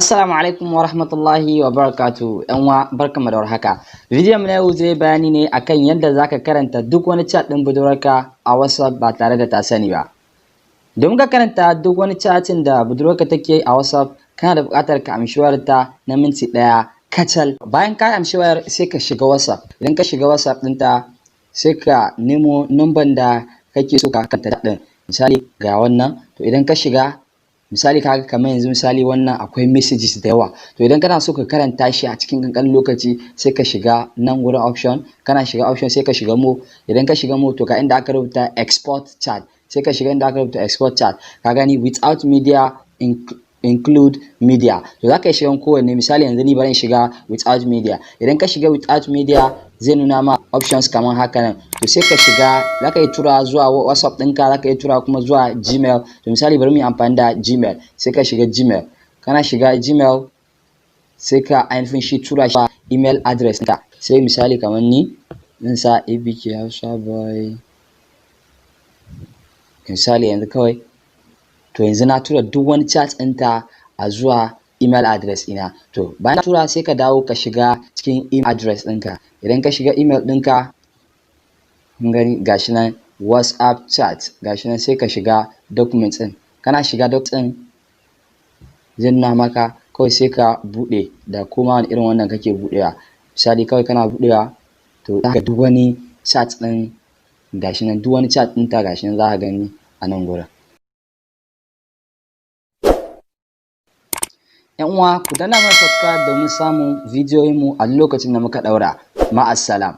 Assalamu alaikum wa rahmatullahi wa barakatuh. ‘Yan uwa, barkanmu da warhaka. Bidiyon mu na yau zai bayani ne akan yadda zaka karanta duk wani chat ɗin budurwarka a WhatsApp ba tare da ta sani ba. Domin ka karanta duk wani chatting da budurwarka take a WhatsApp, kana da buƙatar ka amshi wayarta na minti ɗaya kacal. Bayan ka amshi wayar, sai ka shiga WhatsApp. Idan ka shiga WhatsApp ɗinta, sai ka nemo number da kake so ka karanta ɗin. Misali, ga wannan. To, idan ka shiga, misali, kaga kamar yanzu, misali, wannan akwai messages da yawa. To, idan kana so ka karanta shi a cikin ƙanƙanin lokaci, sai ka shiga nan wurin option. Kana shiga option, sai ka shiga more. Idan ka shiga more, to ga inda aka rubuta "export chat". Sai ka shiga inda aka rubuta "export chat". Ka gani, without media, include media. To, za ka yi shigan kowanne. Misali, yanzu ni bari in shiga without media. Idan ka shiga without media, zai nuna ma options kamar haka nan. To, sai ka shiga, za ka yi tura zuwa WhatsApp ɗinka, za ka yi tura kuma zuwa Gmail. To, misali, bari mu yi amfani da Gmail. Sai ka shiga Gmail. Kana shiga Gmail, sai ka ainihin shi tura shi email address ɗinka. Sai misali, kamar ni zan sa abk hausa boy, misali yanzu kawai. To, yanzu na tura duk wani chat ɗinta a zuwa email address ɗina. To, bayan na tura, sai ka dawo ka shiga cikin email address ɗinka. Idan ka shiga email ɗinka, kun gani, gashi nan WhatsApp chat, gashi nan. Sai ka shiga document ɗin. Kana shiga doc ɗin, zai nuna maka. Kawai sai ka buɗe da koma wani irin wannan kake buɗewa. Misali, kawai kana buɗewa, to za ka duk wani chat ɗin, gashi nan, duk wani chat ɗinta gashi nan za ka gani a nan gurin. ‘Yan uwa, ku danna mana subscribe domin samun bidiyoyinmu a duk lokacin da muka ɗaura. Ma'assalam.